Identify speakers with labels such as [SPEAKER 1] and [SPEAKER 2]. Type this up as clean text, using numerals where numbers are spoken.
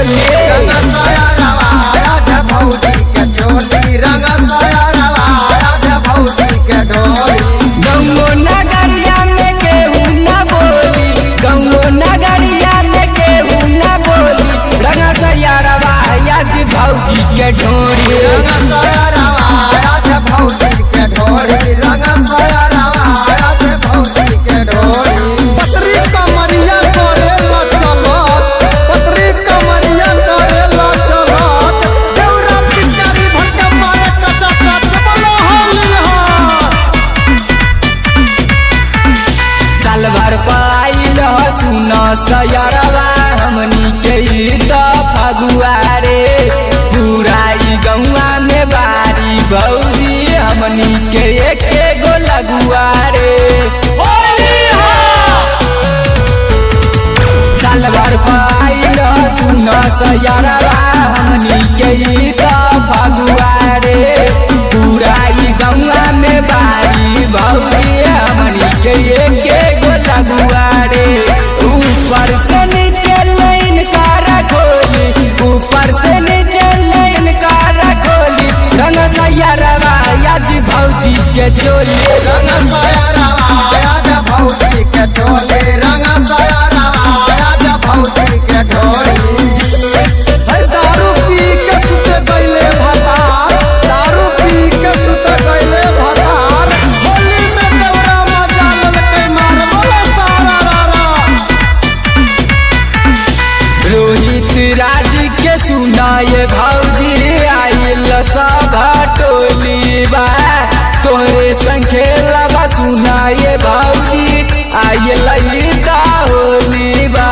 [SPEAKER 1] चोली।
[SPEAKER 2] रंग साया रवा आज भौजी के चोली, रंग साया रवा आज भौजी के ढोली।
[SPEAKER 1] गौओ नगरिया में केहू न बोली, गौओ नगरिया में केहू न बोली, रंग सैया रवा आज भौजी के ढोरी।
[SPEAKER 2] रंग साया रवा आज भौजी के ढोली, रंग साया रवा आज भौजी के ढोली।
[SPEAKER 3] पतरी कमरिया करेला चलत, पतरी कमरिया करेला चलत, देउरा पिचकारी भटका मारे कचा कच बोलो होली हा।
[SPEAKER 1] साल भर पाइल सुन सयरवा हमनी के ई त फगुआ रे, पूरा ई गौआ में बारी भौजी हमनी के एके गो लगुआ रे। साल भर पाइल सुन सयरवा हमनी के ई त फगुआ रे, पूरा ई गौआ में बारी भौजी हमनी के एके गो लगुआ रे। ऊपर से नीचे लाइन कारा खोली, ऊपर से नीचे लाइन कारा खोली, रंग सैयरवा आज भौजी के चोली।
[SPEAKER 2] रंग साया रवा आज भौजी के चोली, रंग साया रवा आज भौजी के ढोली।
[SPEAKER 3] है दारू पी के सुते गईले भतार, दारू पी के सुते गईले भतार, होली में देउरा मजा लेलकै मार बोलो सारा रा रा।
[SPEAKER 1] रोहित राज के सुनाए भौजी आइल सब टोली बा, तोहरे संग खेलबा सुनाए भौजी आइल ई त होली बा।